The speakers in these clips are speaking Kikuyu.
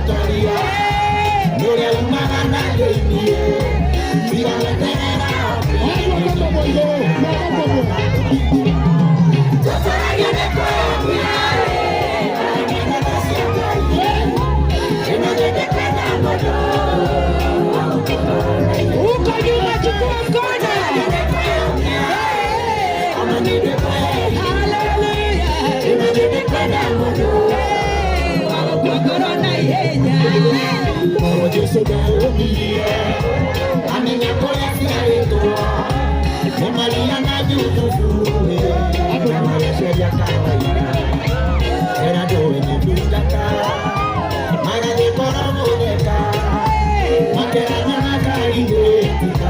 Ũgũtoria nĩ ũrĩa umaga na thĩinĩ. Tiga gweterera. Guoko kũmwe igũrũ, guoko kũmwe. Tũtũragio nĩ kwĩyumia, mwena tha cia Ngai. Ĩno nĩndĩkwenda mũndũ. Huko nyuma, chukua mkono. Nĩ kwĩyumia, ona nĩndĩkwenda. Hallelujah. Ĩno nĩndĩkwenda mũndũ. Wagũkua ngoro na ihenya. Korwo Jesũ ndeyũmirie amenya kũrĩa ciarĩtwo nĩ Maria na Jusufu na mareceria kawaida era ndũĩ nĩ ndungata magathiĩ korwo gũtheka makerana na kaingĩ.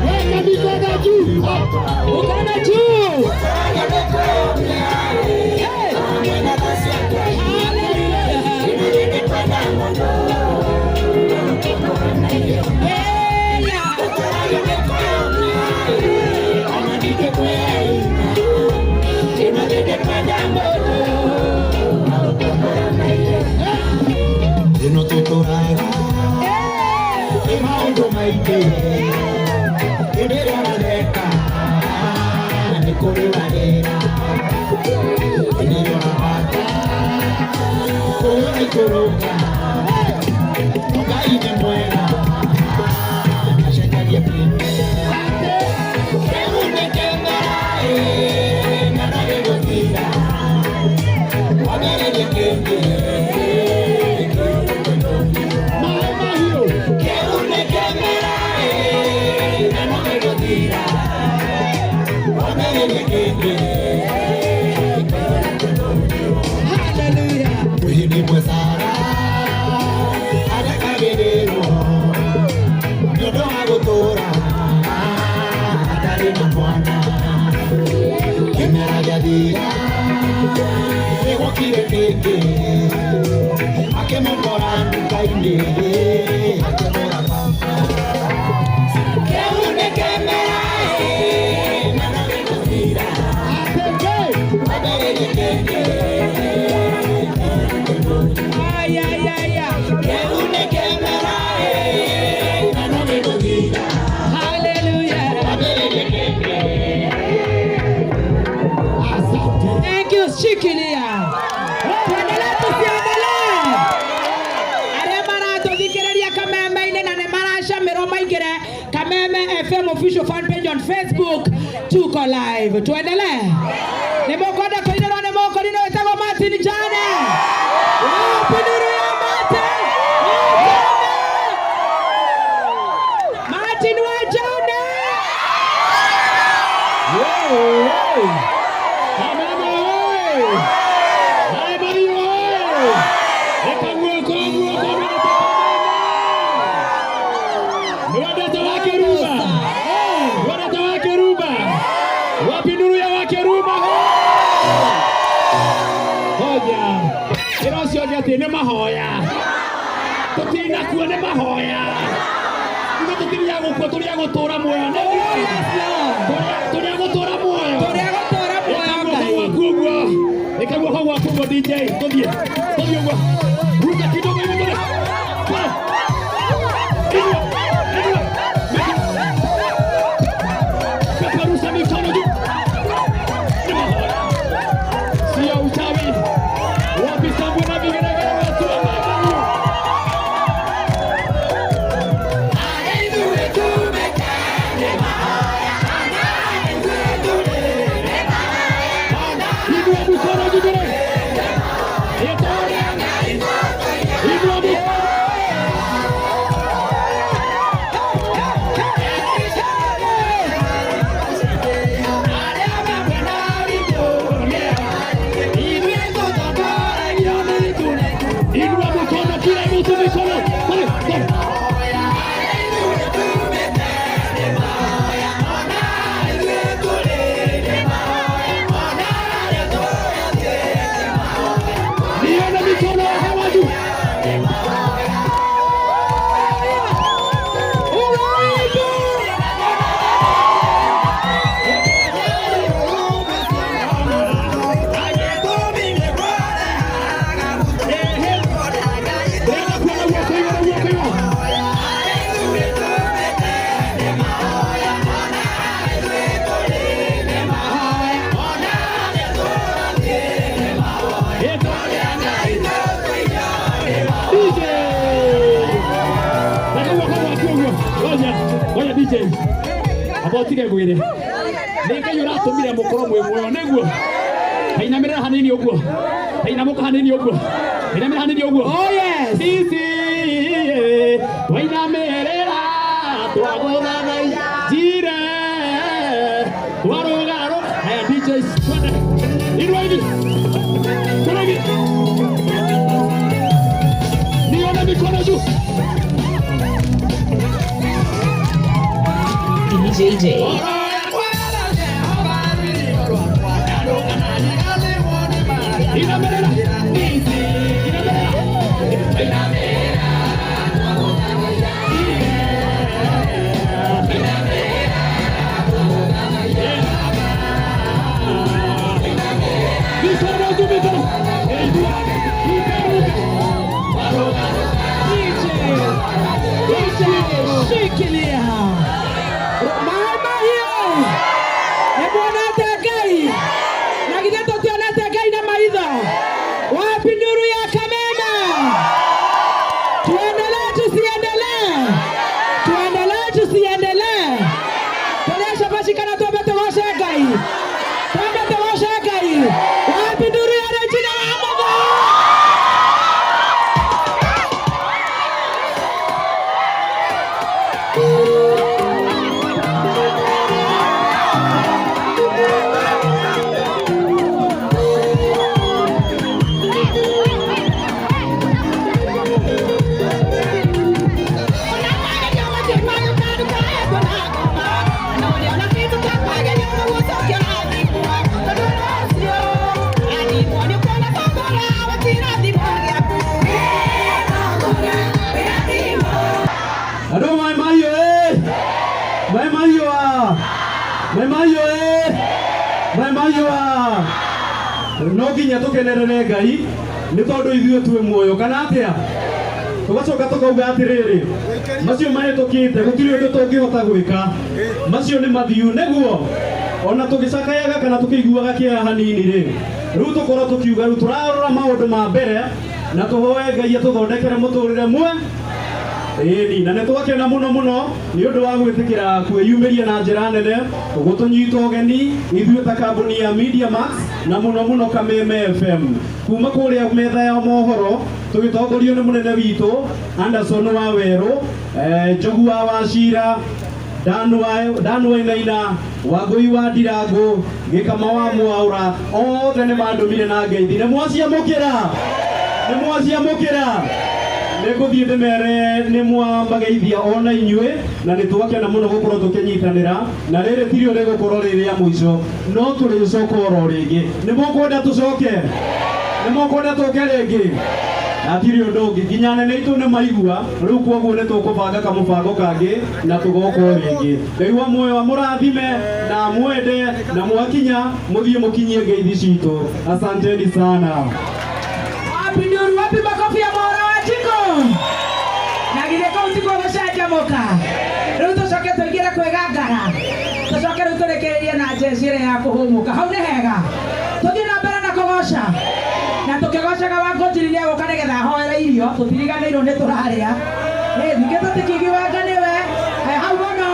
Weka mikono juu. Up. Mkono juu. Hey. Mwena tha cia Ngai. Hallelujah. Ĩno nĩndĩkwenda mũno. Yeah. Tũtũragio nĩ kwĩyumia, ona ndingĩkwĩima. Ĩno nĩndĩkwenda mũno. Ĩno tũtũraga nĩ maũndũ maingĩ hĩndĩ ĩrĩa ũratheka nĩ kũrĩ ũragera hĩndĩ ĩrĩa ũrabata kũrĩ ũraikũrũka. Ngai nĩ mwega acenjagia kĩmera kĩu nĩ kĩmera na no gĩgũthira wambĩrĩrie kĩngĩ. Maĩ mahiũ. Kĩu nĩ kĩmera na no gĩgũthira wambĩrĩrie kĩngĩ. Hallelujah. Kwĩ hĩndĩ ĩmwe Sara arekagĩrĩrwo nĩ ũndũ wa gũtũũra atarĩ na mwana. Kĩmera gĩathira nĩgwokire kĩngĩ akĩmũkora nduka-inĩ akĩmũra baba. Kĩu nĩ kĩmera na no gĩgũthira. Ateke. Wambĩrĩrie kĩngĩ. Ay, ay, ay, ay. Kĩu nĩ kĩmera na no gĩgũthira. Hallelujah. Wambĩrĩrie kĩngĩ. Asante. Thank you, shikilia. Tuendelee tusiendelee? Arĩa maratũthikĩrĩria Kameme-inĩ na nĩ maracamirwo maingĩre Kameme FM official fan page on Facebook, tuko live. Tuendelee. Nĩ mũkwenda kũinĩrwo nĩ mũkũrinũ wĩtagwo Martin Jane? Wapi nuru ya Martin? Wajane. Martin Wajane. Kameme oye! Maĩ mahiũ oye! Ĩka guoko guoko nĩ wendete Wakeruba? Wendete Wakeruba? Wapi nuru ya Wakeruba? Hoja ĩra ũcio ũngĩ atĩ nĩ mahoya tũtinakua nĩ mahoya ithuĩ tũtirĩ a gũkua tũrĩ a gũtũra muoyo nĩguo. Oh, yes, Lord. Tũrĩ a gũtũra muoyo. Tũrĩ a gũtũũra muoyo. Ĩka guoko Ngai. gwaku ũguo, ĩka guoko gwaku ũguo. DJ, tũthiĩ tũthiĩ ũguo, ruka kidogo hivi, tũrĩ tũrĩ. Inua, inua. Peperusha mikono juu. Ni mahoya, sio uchawi. Wapi shangwe na vigelegele watu wa Maĩ? Ithuĩ tumĩte nĩ mahoya ithuĩ tũrĩ nĩ mahoya. Inua mikono juu tũrĩ. Ĩtũrĩ. Inua mikono. Arĩa mamwena ithuĩ tũtongoragio nĩ tũrĩ. Inua mkono, kila mtu mikono. Pale, pale. Ithuĩ tumĩte nĩ mahoya ona ithuĩ tũrĩ nĩ mahoya ona arĩa tũyatĩ nĩ mahoya. Nione mikono ya hewa juu. Uwaibu. Ndĩrenda kuona guoko igũrũ. DJ amba ũtige ngwĩre nĩ Ngai ũratũmire mũkorwo mwĩ muoyo nĩguo tainamĩrĩra hanini ũguo tainamũka hanini ũguo tainamĩrĩra hanini ũguo. Oh yes. Sisi twainamĩrĩra twagũthathaiya njire twarũgarũka. Haya DJs, twende inua hivi, twende hivi, nione mikono juu. DJ J. Inamĩrĩra, inamĩrĩra. Mikono juu, mikono. Inua, ruka, DJ DJ, shikilia mama hiyo. Nĩ muonete Ngai na githĩ tũtionete Ngai na maitho? Wapi nduru ya Kameme? Tuendelee tusiendelee? Tuendelee tusiendelee? Tũrĩe cabaci kana twambe tũgoce Ngai? Twambe tũgoce Ngai. Wapi nduru ya Regina wa Motho? Andå mai mahiå ä mai mahiå a mai mahiå ä mai mahiå a no nginya tå kenerere Ngai nä tondå ithuä twä muoyo kana atä a tũgacoka tũkauga atĩrĩrĩ macio mahĩtũkĩte gũtirĩ ũndũ tũngĩhota gwĩka macio nĩ mathiu nĩguo ona tũgĩcakayaga kana tũkĩiguaga kĩeha hanini rĩ rĩu tũkorwo tũkiuga rĩu tũrarora maũndũ ma mbere na tũhoe Ngai atũthondekere mũtũrĩre mwe ĩni na nĩ twakena mũno mũno nĩ ũndũ wa gwĩtĩkĩra kwĩyumĩria na njĩra nene gũtũnyita ũgeni ithuĩ ta kambuni ya Media Max na mũno mũno Kameme FM kuma kũrĩa metha ya mohoro tũgĩtongorio nĩ mũnene witũ Anderson wa Werũ, Njogu wa Wacira, Dan Wainaina, Wangũi wa Ndirangũ, Gĩkama wa Mwaũra, othe nĩ mandũmire na ngeithi. Nĩ mwaciamũkĩra? Nĩ mwaciamũkĩra? Nĩ ngũthiĩ ndĩmere nĩ mwamageithia ona inyuĩ na nĩ twakena mũno gũkorwo tũkĩnyitanĩra na rĩrĩ tirio rĩgũkorwo rĩ rĩa mũico no tũrĩcoka oro rĩngĩ. Nĩ mũkwenda tũcoke? Nĩ mũkwenda tũke rĩngĩ? Hatirĩ ũndũ ũngĩ nginya anene aitũ nĩ maigua rĩu koguo nĩ tũkũbanga kamũbango kangĩ na tũgoka o rĩngĩ. Ngai wa muoyo amũrathime na amwende na mwakinya mũthiĩ mũkinyie ngeithi citũ. Asanteni sana. Wapi nduru, wapi makofi ya Mwaura wa Jiko? Na githĩ kũu tikuo gũcanjamũka? Rĩu tũcoke tũingĩre kwĩgangara tũcoke rĩu tũrĩkĩrĩrie na njeci ĩrĩa ya kũhũmũka. Hau nĩ hega, tũthiĩ na mbere na kũgoca na tũkĩgocaga Wangũnjiri nĩ egũka nĩgetha ahoere irio tũtiriganĩirwo nĩ tũrarĩa. Ningĩ tũtikiuga nĩwe hau mũno,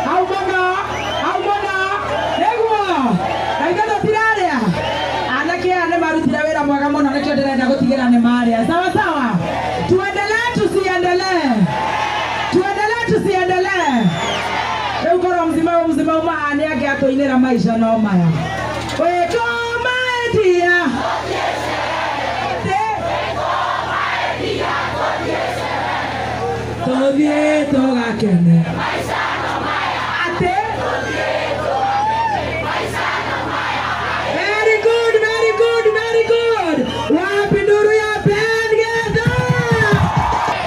hau mũno, hau mũno nĩguo na ithuĩ tũtirarĩa. Anake aya nĩ marutire wĩra mwega mũno nĩkĩo ndĩrenda gũtigĩra nĩ marĩa. Sawa sawa, tuendelee tusiendelee? Tuendelee tusiendelee? Rĩu korwo mzima ũyũ mzima uma nĩ angĩatũinĩra maica no maya wĩkũmaetia. Tũthiĩ tũgakene atĩ. Very good, very good, very good. Wapi nduru ya Ben Getha?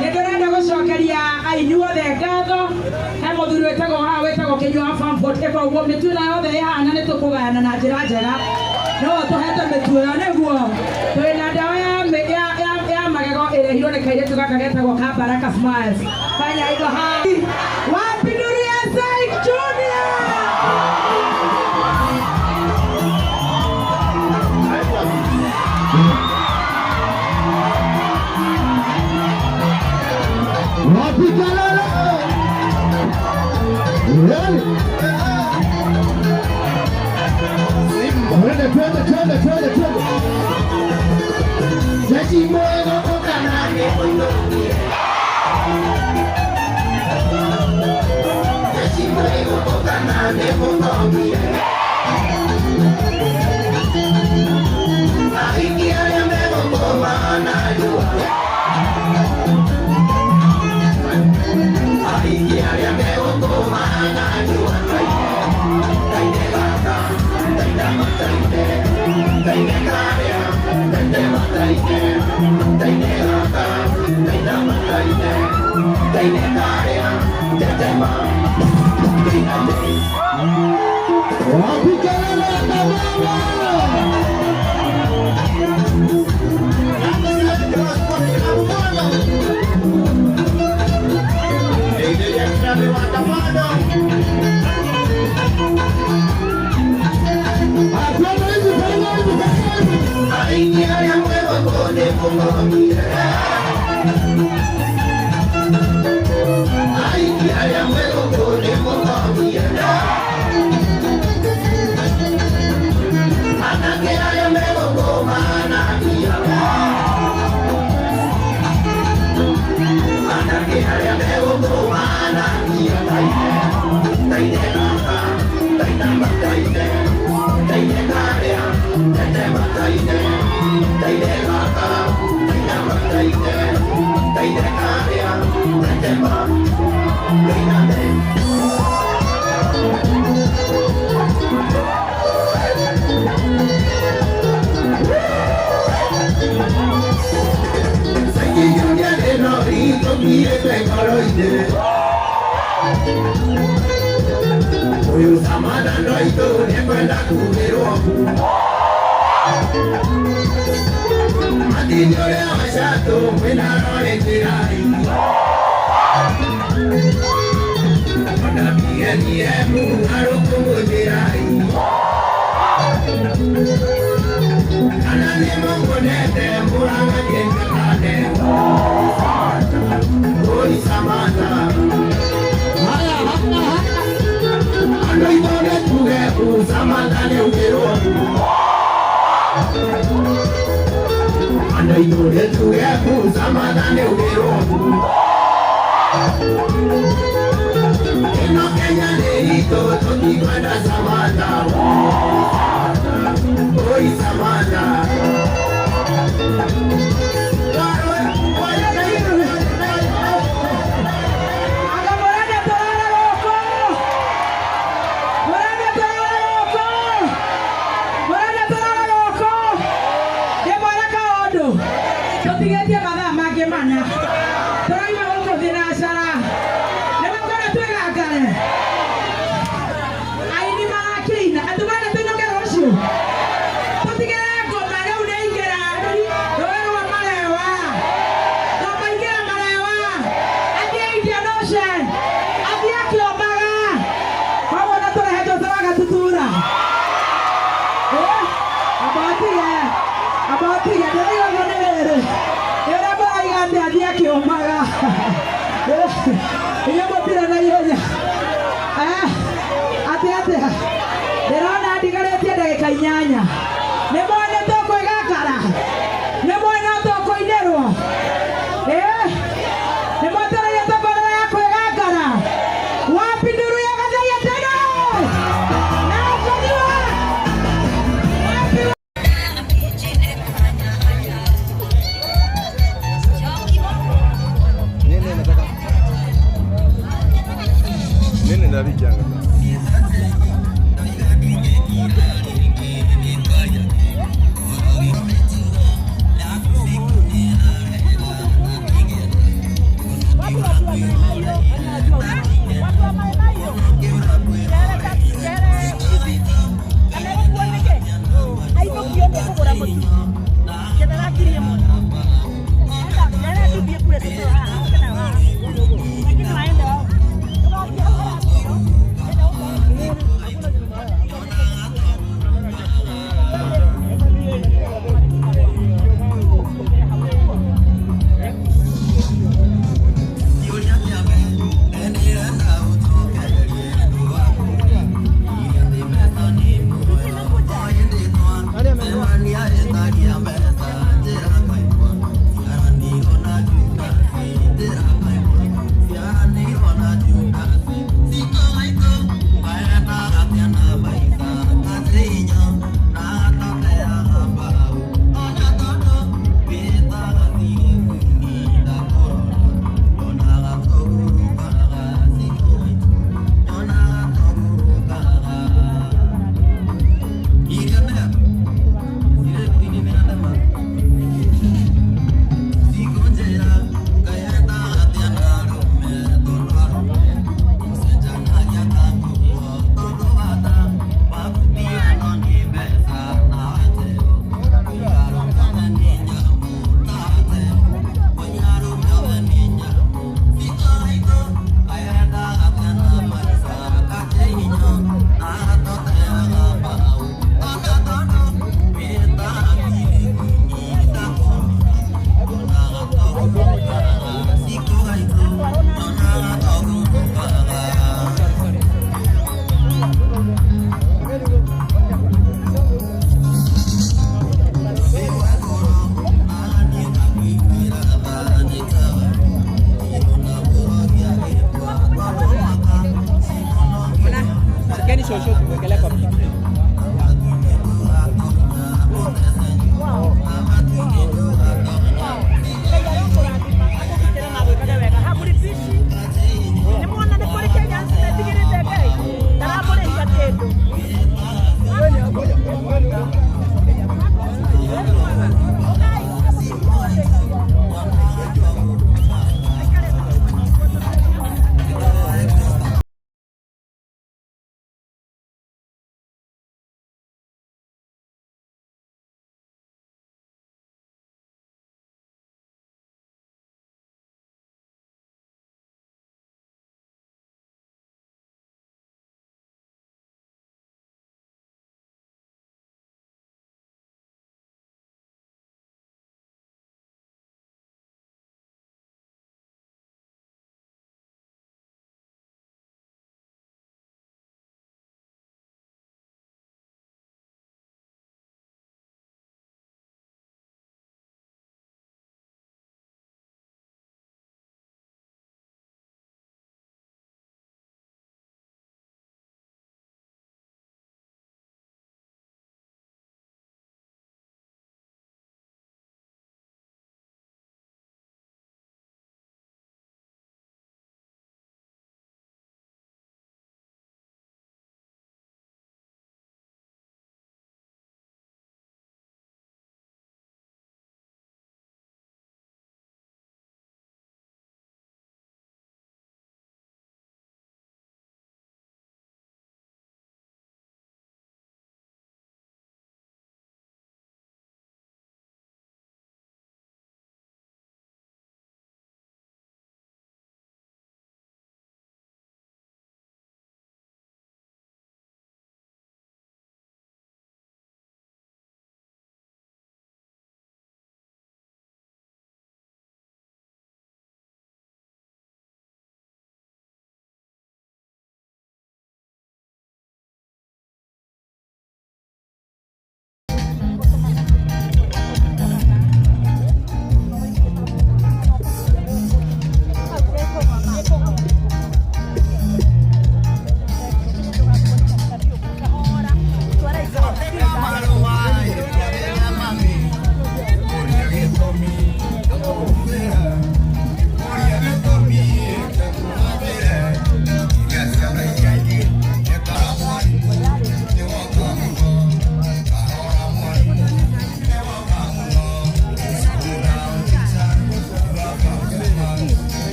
Nĩ ndĩrenda gũcokeria inyuothe ngatho. He mũthuri wĩtagwo haha wĩtagwo Kĩnyua wa Farm 44 ũguo mĩtu ĩno yothe ĩhana nĩ tũkũgayana na njĩra njega. No tũhete mĩtu ĩyo nĩguo twĩna ndawa ya magego ĩrehirwo nĩ kairĩtu gaka getagwo ka Baraka Smiles. Fanya hivyo ha. Wapi nduru ya Saik Junior? Wapi kelele? twende. Twende, twende, twende, twende, twende. Jeshi mwego ukanane oinokie. Jeshi mwego ukanane muthomie. Ahiki arĩa megũkũma na njũa. Ahiki arĩa megũkũma na njũa. Taine gaka, taina mataine, taine karĩa, taine mataine, taine gaka, taina mataine, taine karĩa, tetema, taina me. Wapi kelele ya Kameme? Anga mũrenda tũrare gũkũ. Mũrenda tũrare gũkũ. Mũrenda tũrare gũkũ. Ndĩmwĩre kaũndũ. Tũtigĩtie mathaa mangĩ mana. Tũraima gũkũ thinacara. Nĩmũkwenda twĩgangare. Aini marakĩina. Andũ marenda tũinũke rũciũ. Tũtigĩre ngoma rĩu nĩ ingĩra. Rũĩ rwa Marewa. Ngoma ingĩra Marewa. Athiĩ Indian Ocean. Athiĩ akĩombaga. Koguo na tũrehe Jose wa Gatutura. Eh, amba ũtige. Amba ũtige. Ndĩraiga ũguo nĩ rĩrĩ. Nĩ ũrĩa mũraiga atĩ athiĩ akĩũmaga. Eh, inyuĩ mũtirĩ na ihenya. Eh, atĩ atĩa? Ndĩrona ndigarĩtie ndagĩka inyanya. Nĩ mũĩ nĩ tũkwĩgangara? Nĩ mũĩ no tũkũinĩrwo? Eh, nĩ mwetereire tabarĩra ya kwĩgangara? Wapi nduru ya Gathaiya tena? Na ũkũnyua? Wapi? Nini nataka? Nini ndavichanga?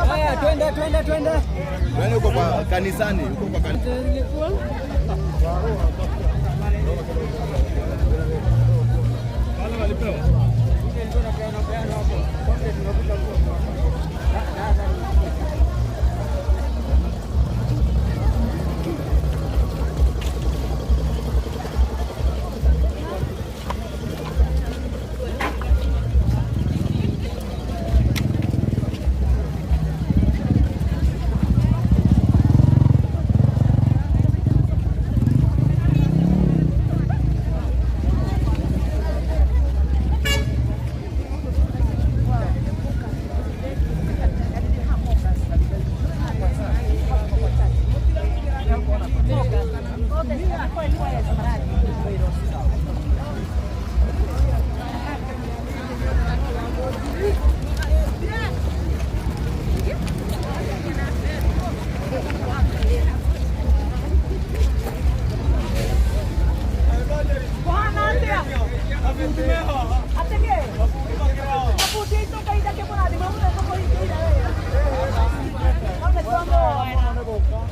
Haya, twende twende twende. Yaani uko kwa kanisani, uko kwa kanisani.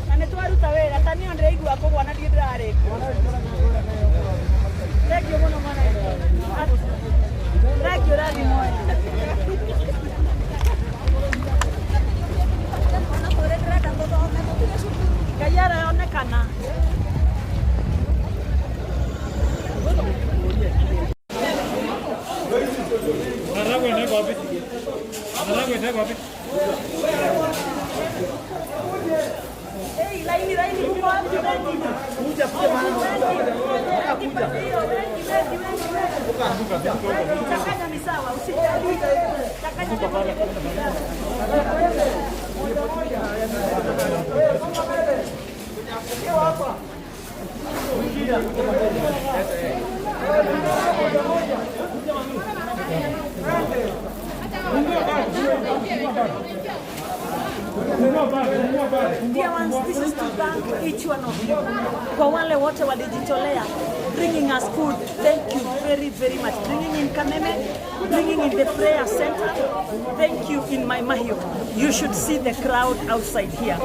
Na nä twaruta wä ra ta niä ndĩraigua kũgwa na ndiĩ ndĩrarĩkwo. Thank you mũno mwana. Thank you rathimwo. Ngai aronekana. Hey, laini laini kuko wapi wengi? Kuja kuja Changanya ni sawa, usijali. Changanya Dear ones, this is to thank each one of you. Kwa wale wote walijitolea bringing us food, thank you very very much. Bringing in Kameme, bringing in the prayer center, thank you in Mai Mahiu. You should see the crowd outside here.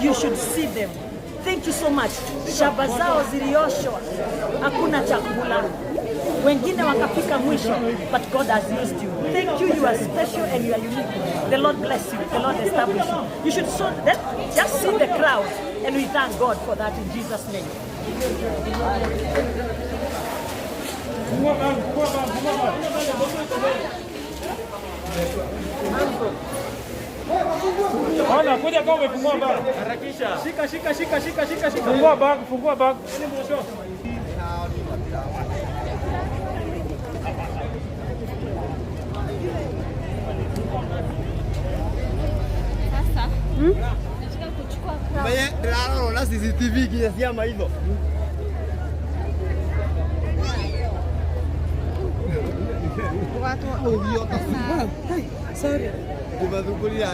You should see them. Thank you so much. Shamba zao zilioshwa, hakuna chakula. Wengine wakafika mwisho, but God has used you. Thank you, you are special and you are unique. The Lord bless you, the Lord establish you. You should so that, just see the crowd and we thank God for that in Jesus' name. Ona, kuja kama umefungua bag. Harakisha. Shika shika shika shika shika shika. Fungua bag, fungua bag. Mwenye ndĩrarorwo na CCTV nginya cia maitho. Sorry. Ndĩmathungũrire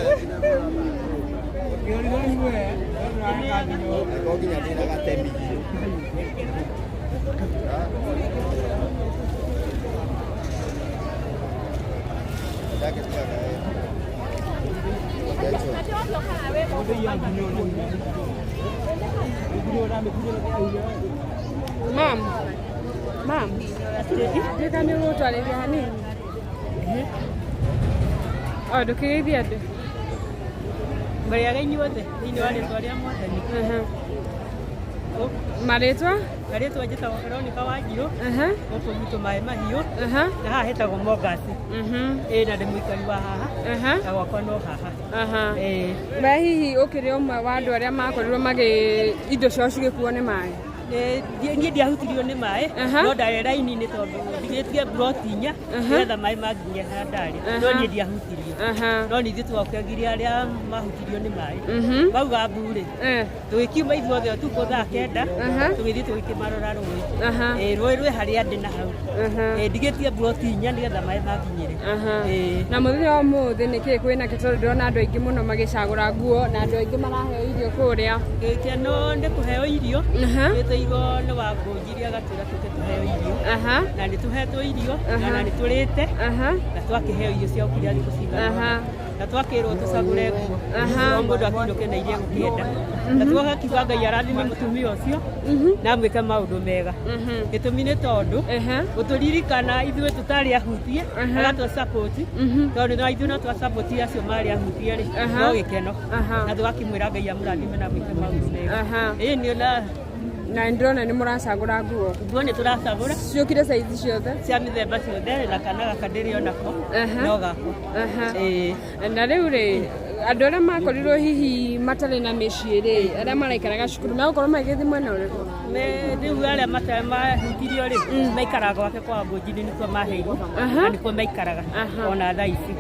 Ko nginya ndĩna gatemi. Mam, mam, rĩka nĩ ũgũtwarĩria hanini. O, ndũkĩgeithie andũ. Mbere inyuothe thĩinĩ wa rĩtwa rĩa Mwathani. Marĩtwa? Marĩtwa njĩtagwo Veronica Wanjirũ Aha, gũkũ gwitũ Maĩ Mahiũ aha, na haha hetagwo Mogasi. mhm, Ĩ na ndĩ mũikari wa haha aha, na gwakwa no haha. aha. Ĩ We hihi ũkĩrĩ ũmwe wa andũ arĩa makorirwo magĩ indo ciao cigĩkuo nĩ maĩ? Niĩ ndiahutirio nĩ maĩ Aha. no ndarĩ raini-inĩ tondũ ndigĩtie mburoti inya nĩgetha maĩ manginye harĩa ndarĩ no niĩ ndiahutirio Aha. no nĩ ithuĩ twakĩgiria arĩa mahutirio nĩ maĩ Mhm. mauga mbu rĩ Eh, tũgĩkiuma ithuothe ũtukũ thaa kenda Aha. tũgĩthiĩ tũgĩkĩmarora rũĩ. Aha. Ĩ, rũĩ rwĩ harĩa ndĩ na hau. Aha. Ĩ, ndigĩtie mburoti inya nĩgetha maĩ manginyĩre. Aha. Ĩ. Na mũthenya wa ũmũthĩ nĩ kĩĩ kwĩna kĩ tondũ ndĩrona andũ aingĩ mũno magĩcagũra nguo na andũ aingĩ maraheo irio kũrĩa. Gĩkeno nĩ kũheo irio. Aha. Nĩ Tũreteirwo nĩ Wangũnjiri agatwĩra tũke tũheo irio. Na nĩ tũhetwo irio na nĩ tũrĩte na twakĩheo irio cia gũkĩrĩa thikũ cigana ũna. Na twakĩrwo tũcagũre nguo. O mũndũ akiinũke na iria egũkĩenda. Na tũgakiuga Ngai arathime mũtumia ũcio na amwĩke maũndũ mega. Gĩtũmi nĩ tondũ gũtũririkana ithuĩ tũtarĩ ahutie agatũ support tondũ na ithuĩ no twa support acio marĩ ahutie rĩ no gĩkeno na tũgakĩmwĩra Ngai amũrathime na amwĩke maũndũ mega. Ĩĩ nĩ na Na ndĩrona nĩ mũracagũra nguo. Nguo nĩ tũracagũra. Ciũkire saizi ciothe. Cia mĩthemba ciothe na kana gaka ndĩrĩ onako no gakwa. Ĩĩ. Na rĩu rĩ, andũ arĩa makorirwo hihi matarĩ na mĩciĩ rĩ, arĩa maraikaraga cukuru megũkorwo magĩthiĩ mwena ũrĩkũ? Rĩu arĩa mahutirio rĩ maikaraga gwake kwa Wangũnjiri nĩkuo maheirwo na nĩkuo maikaraga ona thaa ici.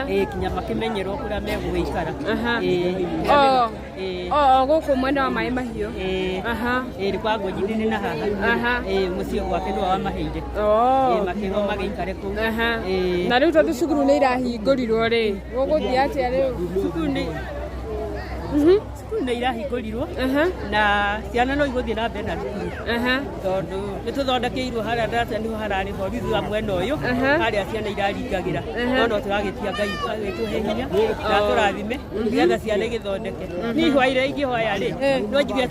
Ĩĩ kinya makĩmenyerwo kũrĩa megũgĩikara. Ĩĩ. O gũkũ mwena wa Maĩ Mahiũ. Ĩĩ nĩ kwa Wangũnjiri na haha. Ĩĩ mũciĩ gwake nĩwe wamaheire. Ĩĩ makĩrwo magĩikare kũu. Ĩĩ. Na rĩu tondũ cukuru nĩ irahingũrirwo rĩ, gũgũthiĩ atĩa rĩu? Cukuru nĩ cukuru nĩ irahingũrirwo na ciana no igũthiĩ na mbere na cukuru tondũ nĩ tũthondekeirwo harĩa ndaraca nĩho hararĩ ho rĩu wa mwena ũyũ harĩa ciana iraringagĩra no no tũragĩtia Ngai agĩtũhe hinya na atũrathime nĩgetha ciana igĩthondeke. Niĩ ihoya iria ingĩhoya rĩ no njuge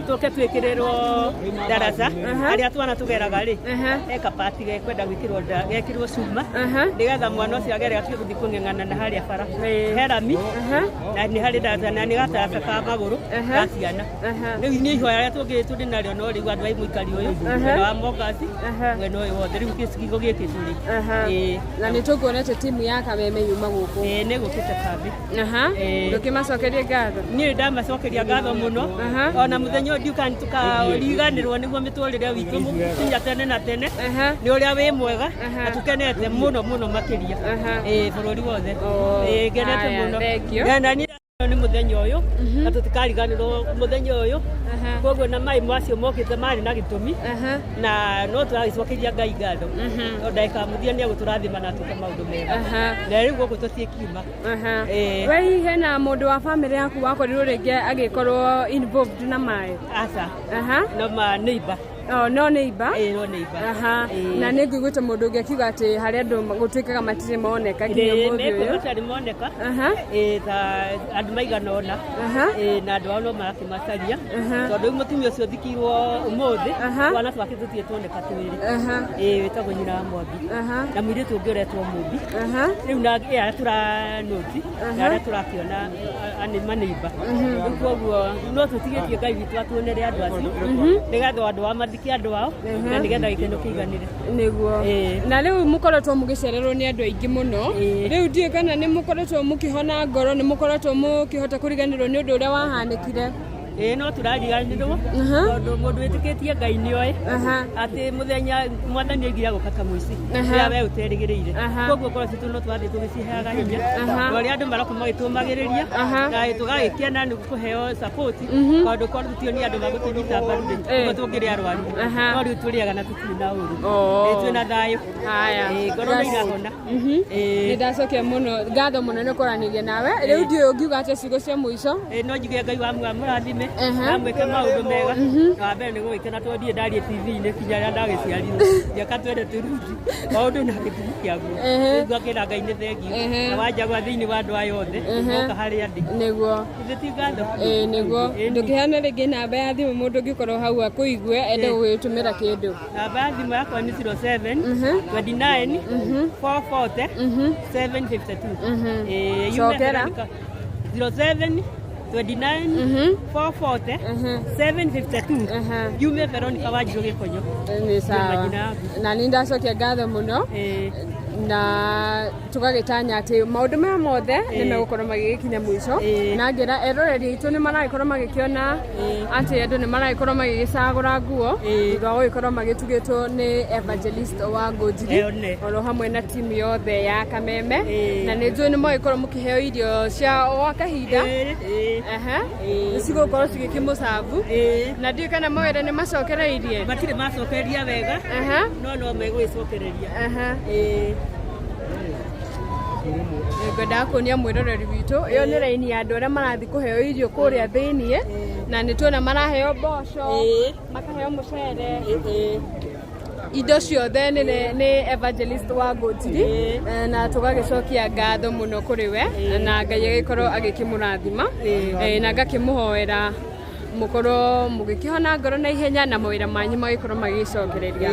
tũke twĩkĩrĩrwo ndaraca harĩa twana tũgeraga rĩ he kabati gekwenda gwĩkĩrwo gekĩrwo cuma nĩgetha mwana ũcio agere atige gũthiĩ kũng'eng'ana na harĩa bara. He rami na nĩ harĩ ndaraca na nĩ gataraca ka magũrũ ga ciana. Rĩu niĩ ihoya rĩrĩa tũngĩ tũrĩ narĩo no rĩu andũ a mũikari ũyũ mwena wa Mongasi mwena ũyũ wothe rĩu gĩcigo gĩkĩ tũrĩ. Ĩĩ. Na nĩ tũkuonete timu ya Kameme yuma gũkũ. Ĩĩ nĩ gũkĩte kambi. Ndũkĩmacokerie ngatho? Niĩ ndamacokeria ngatho mũno ona mũthenya ũyũ ndiũkaga nĩ tũkariganĩrwo nĩguo mĩtũrĩre witũ kinya tene na tene nĩ ũrĩa wĩ mwega na tũkenete mũno mũno makĩria. Ĩĩ bũrũri wothe. Ĩĩ ngenete mũno. Na niĩ nĩ mũthenya ũyũ na tũtikariganĩrwo mũthenya ũyũ koguo na maĩ macio mokĩte marĩ na gĩtũmi na no tũragĩcokeria Ngai ngatho tondũ ndagĩka mũthia nĩ egũtũrathima na atwĩke maũndũ mega na rĩu gũkũ tũtiĩkiuma. We hihi hena mũndũ wa bamĩrĩ yaku wakorirwo rĩngĩ agĩkorwo involved na maĩ? Aca. No ma neighbor. Oh, no neighbor? Ĩĩ no neighbor. Na nĩ ngũiguĩte mũndũ ũngĩ akiuga atĩ harĩ andũ gũtuĩkaga matirĩ moneka nginya ũmũthĩ ũyũ. Matarĩ moneka. Ĩĩ ta andũ maigana ũna. Ĩĩ na andũ ao no marakĩmacaria tondũ rĩu mũtumia ũcio ũthikirwo ũmũthĩ twana twake tũtirĩ tuoneka twĩrĩ. Ĩĩ wĩtagwo nyina wa Mwangi na mũirĩtu ũngĩ ũretwo Mũmbi. Rĩu na arĩa tũranũti na arĩa tũrakĩona nĩ maneiba. Rĩu koguo no tũtigĩtie Ngai witũ atuonere andũ acio nĩgetha andũ ao mathike andũ ao na nĩgetha gĩkeno kĩiganĩre. Nĩguo. Na rĩu mũkoretwo mũgĩcererwo nĩ andũ aingĩ mũno. Rĩu ndiũĩ kana nĩ mũkoretwo mũkĩhona ngoro, nĩ mũkoretwo mũkĩhota kũriganĩrwo nĩ ũndũ ũrĩa wahanĩkire? Ĩĩ no tũrariganĩrwo tondũ mũndũ wĩtĩkĩtie Ngai nĩ oĩ atĩ mũthenya mwathani oigire agũka ta mũici rĩrĩa we ũterĩgĩrĩire. Koguo ngoro citũ no tũrathiĩ tũgĩciheaga hinya na ũrĩa andũ maroka magĩtũmagĩrĩria na tũgagĩkena nĩ kũheo support tondũ korwo tũtioni andũ magũtũnyita mbaru rĩ nĩguo tũngĩrĩ arwaru no rĩu tũrĩaga na tũtirĩ na ũru. Ĩĩ twĩna thayũ. Ĩĩ ngoro nĩ irahona. Nĩ ndacokia mũno ngatho mũno nĩ kwaranĩria nawe. Rĩu ndiũĩ ũngiuga atĩa ciugo cia mũico? Ĩĩ no njuge Ngai wa amũrathime na amwĩke maũndũ mega. Na wa mbere nĩ gũgĩkena tondũ ndirĩ ndaria TV-inĩ kinya rĩrĩa ndagĩciarirwo. Mĩaka twende tũrungi maũndũ na gĩtũmi kĩaguo. Rĩu ngakĩra Ngai nĩ thengiũ na wanjagũra thĩinĩ wa andũ aya othe ngoka harĩa ndĩ. Nĩguo. Ithuĩ ti ngatho. Ĩĩ nĩguo. Ndũkĩheane rĩngĩ namba ya thimũ mũndũ ũngĩkorwo hau akũigue ende gũgĩtũmĩra kĩndũ. Namba ya thimũ yakwa nĩ 07 29 440 752. Ĩĩ yume Cokera. 07 29 440 752. Yume Veronica Wanjirũ Gĩkonyo. Nĩ sawa. Majina yaku. Na nĩ ndacokia ngatho mũno na tũgagĩtanya atĩ maũndũ maya mothe nĩ megũkorwo magĩgĩkinya mũico na ngĩra eroreri aitũ nĩ maragĩkorwo magĩkĩona atĩ andũ nĩ maragĩkorwo magĩgĩcagũra nguo thutha wa gũgĩkorwo magĩtugĩtwo nĩ evangelist wa Ngũnjiri oro hamwe na timu yothe ya Kameme na nĩ njũĩ nĩ mũgĩkorwo mũkĩheo irio cia o kahinda nĩ cigũkorwo cigĩkĩmũcabu na ndiũĩ kana mawĩra nĩ macokereirie. Matirĩ macokereria wega no no megũgĩcokereria. Ngwendaga kuonia mwĩroreri witũ ĩyo nĩ raini ya andũ arĩa marathiĩ kũheo irio kũrĩa thĩiniĩ, na nĩ tuona maraheo mboco, makaheo mũcere, indo ciothe nĩ evangelist wa Ngũtiri. Na tũgagĩcokia ngatho mũno kũrĩ we, na Ngai agĩkorwo agĩkĩmũrathima. Na ngakĩmũhoera mũkorwo mũgĩkĩhona ngoro na ihenya na mawĩra manyu magĩkorwo magĩcokereria.